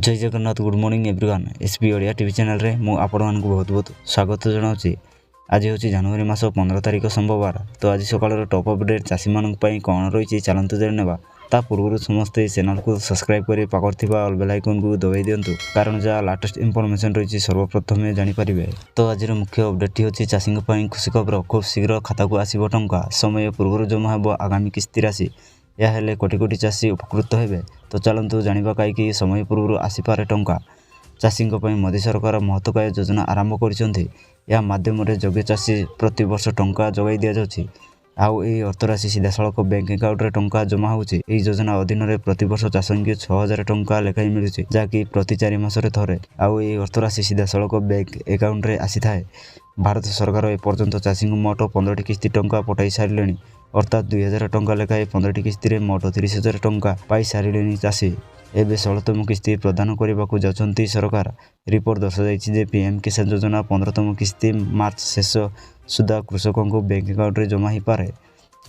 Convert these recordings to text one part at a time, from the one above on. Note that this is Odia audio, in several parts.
ଜୟ Jagannath. Good morning everyone. S B Odia TV ଚ୍ୟାନେଲ୍ରେ ମୁଁ ଆପଣମାନଙ୍କୁ ବହୁତ ବହୁତ ସ୍ୱାଗତ ଜଣାଉଛି। ଆଜି ହେଉଛି ଜାନୁଆରୀ ମାସ 15 ତାରିଖ, ସୋମବାର। ତ ଆଜି ସକାଳର ଟପ୍ ଅପଡ଼େଟ୍ ଚାଷୀମାନଙ୍କ ପାଇଁ କ'ଣ ରହିଛି, ଚାଲନ୍ତୁ ଜାଣିନେବା। ତା ପୂର୍ବରୁ ସମସ୍ତେ ଚ୍ୟାନେଲକୁ ସବସ୍କ୍ରାଇବ୍ କରି ପାଖରେ ଥିବା ଅଲ୍ ବେଲ୍ ଆଇକନ୍କୁ ଦବାଇ ଦିଅନ୍ତୁ, କାରଣ ଯାହା ଲାଟେଷ୍ଟ ଇନଫର୍ମେସନ୍ ରହିଛି, ସର୍ବପ୍ରଥମେ ଜାଣିପାରିବେ। ତ ଆଜିର ମୁଖ୍ୟ ଅପଡ଼େଟ୍ଟି ହେଉଛି ଚାଷୀଙ୍କ ପାଇଁ ଖୁସି ଖବର। ଖୁବ୍ ଶୀଘ୍ର ଖାତାକୁ ଆସିବ ଟଙ୍କା। ସମୟ ପୂର୍ବରୁ ଜମା ହେବ ଆଗାମୀ କିସ୍ତି ରାଶି। ଏହା ହେଲେ କୋଟି କୋଟି ଚାଷୀ ଉପକୃତ ହେବେ। ତ ଚାଲନ୍ତୁ ଜାଣିବା, କାହିଁକି ସମୟ ପୂର୍ବରୁ ଆସିପାରେ ଟଙ୍କା। ଚାଷୀଙ୍କ ପାଇଁ ମୋଦି ସରକାର ମହତ୍ତ୍ୱକାୟ ଯୋଜନା ଆରମ୍ଭ କରିଛନ୍ତି। ଏହା ମାଧ୍ୟମରେ ଯୋଗ୍ୟ ଚାଷୀ ପ୍ରତିବର୍ଷ ଟଙ୍କା ଯୋଗାଇ ଦିଆଯାଉଛି। ଆଉ ଏହି ଅର୍ଥରାଶି ସିଧାସଳଖ ବ୍ୟାଙ୍କ ଆକାଉଣ୍ଟରେ ଟଙ୍କା ଜମା ହେଉଛି। ଏହି ଯୋଜନା ଅଧୀନରେ ପ୍ରତିବର୍ଷ ଚାଷୀଙ୍କୁ 6000 ଟଙ୍କା ଲେଖାଏଁ ମିଳୁଛି, ଯାହାକି ପ୍ରତି 4 ମାସରେ ଥରେ। ଆଉ ଏହି ଅର୍ଥରାଶି ସିଧାସଳଖ ବ୍ୟାଙ୍କ ଆକାଉଣ୍ଟରେ ଆସିଥାଏ। ଭାରତ ସରକାର ଏପର୍ଯ୍ୟନ୍ତ ଚାଷୀଙ୍କୁ ମୋଟ 15ଟି କିସ୍ତି ଟଙ୍କା ପଠାଇ ସାରିଲେଣି। ଅର୍ଥାତ୍ 2000 ଟଙ୍କା ଲେଖାଏଁ 15ଟି କିସ୍ତିରେ ମୋଟ 30,000 ଟଙ୍କା ପାଇସାରିଲେଣି ଚାଷୀ। ଏବେ 16ତମ କିସ୍ତି ପ୍ରଦାନ କରିବାକୁ ଯାଉଛନ୍ତି ସରକାର। ରିପୋର୍ଟ ଦର୍ଶାଯାଇଛି ଯେ ପିଏମ୍ କିଷାନ ଯୋଜନା 15ତମ କିସ୍ତି ମାର୍ଚ୍ଚ ଶେଷ ସୁଦ୍ଧା କୃଷକଙ୍କ ବ୍ୟାଙ୍କ ଆକାଉଣ୍ଟରେ ଜମା ହୋଇପାରେ।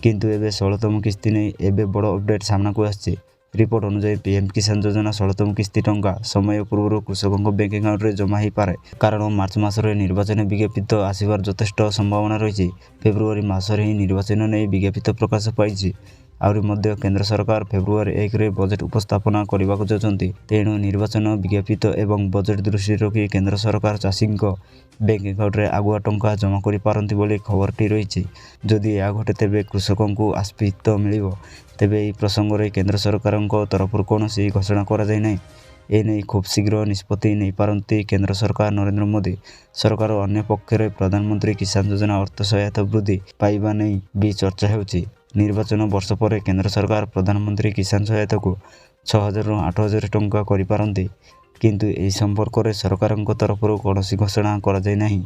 କିନ୍ତୁ ଏବେ 16ତମ କିସ୍ତି ନେଇ ଏବେ ବଡ଼ ଅପଡେଟ୍ ସାମ୍ନାକୁ ଆସିଛି। ରିପୋର୍ଟ ଅନୁଯାୟୀ, ପିଏମ୍ କିଷାନ ଯୋଜନା 16ତମ କିସ୍ତି ଟଙ୍କା ସମୟ ପୂର୍ବରୁ କୃଷକଙ୍କ ବ୍ୟାଙ୍କ ଆକାଉଣ୍ଟରେ ଜମା ହୋଇପାରେ। କାରଣ ମାର୍ଚ୍ଚ ମାସରେ ନିର୍ବାଚନ ବିଜ୍ଞପ୍ତି ଆସିବାର ଯଥେଷ୍ଟ ସମ୍ଭାବନା ରହିଛି। ଫେବୃଆରୀ ମାସରେ ହିଁ ନିର୍ବାଚନ ନେଇ ବିଜ୍ଞପ୍ତି ପ୍ରକାଶ ପାଇଛି। ଆହୁରି ମଧ୍ୟ କେନ୍ଦ୍ର ସରକାର ଫେବୃଆରୀ 1ରେ ବଜେଟ୍ ଉପସ୍ଥାପନା କରିବାକୁ ଯାଉଛନ୍ତି। ତେଣୁ ନିର୍ବାଚନ ବିଜ୍ଞପ୍ତି ଏବଂ ବଜେଟ୍ ଦୃଷ୍ଟିରେ ରଖି କେନ୍ଦ୍ର ସରକାର ଚାଷୀଙ୍କ ବ୍ୟାଙ୍କ ଆକାଉଣ୍ଟରେ ଆଗୁଆ ଟଙ୍କା ଜମା କରିପାରନ୍ତି ବୋଲି ଖବରଟି ରହିଛି। ଯଦି ଏହା ଘଟେ, ତେବେ କୃଷକଙ୍କୁ ଆଶ୍ୱସ୍ତି ମିଳିବ। ତେବେ ଏହି ପ୍ରସଙ୍ଗରେ କେନ୍ଦ୍ର ସରକାରଙ୍କ ତରଫରୁ କୌଣସି ଘୋଷଣା କରାଯାଇନାହିଁ। ଏନେଇ ଖୁବ୍ ଶୀଘ୍ର ନିଷ୍ପତ୍ତି ନେଇପାରନ୍ତି କେନ୍ଦ୍ର ସରକାର ନରେନ୍ଦ୍ର ମୋଦି ସରକାର। ଅନ୍ୟପକ୍ଷରେ ପ୍ରଧାନମନ୍ତ୍ରୀ କିଷାନ ଯୋଜନା ଅର୍ଥ ସହାୟତା ବୃଦ୍ଧି ପାଇବା ନେଇ ବି ଚର୍ଚ୍ଚା ହେଉଛି। ନିର୍ବାଚନ ବର୍ଷ ପରେ କେନ୍ଦ୍ର ସରକାର ପ୍ରଧାନମନ୍ତ୍ରୀ କିଷାନ ସହାୟତାକୁ 6000ରୁ 8000 ଟଙ୍କା କରିପାରନ୍ତି। କିନ୍ତୁ ଏହି ସମ୍ପର୍କରେ ସରକାରଙ୍କ ତରଫରୁ କୌଣସି ଘୋଷଣା କରାଯାଇନାହିଁ।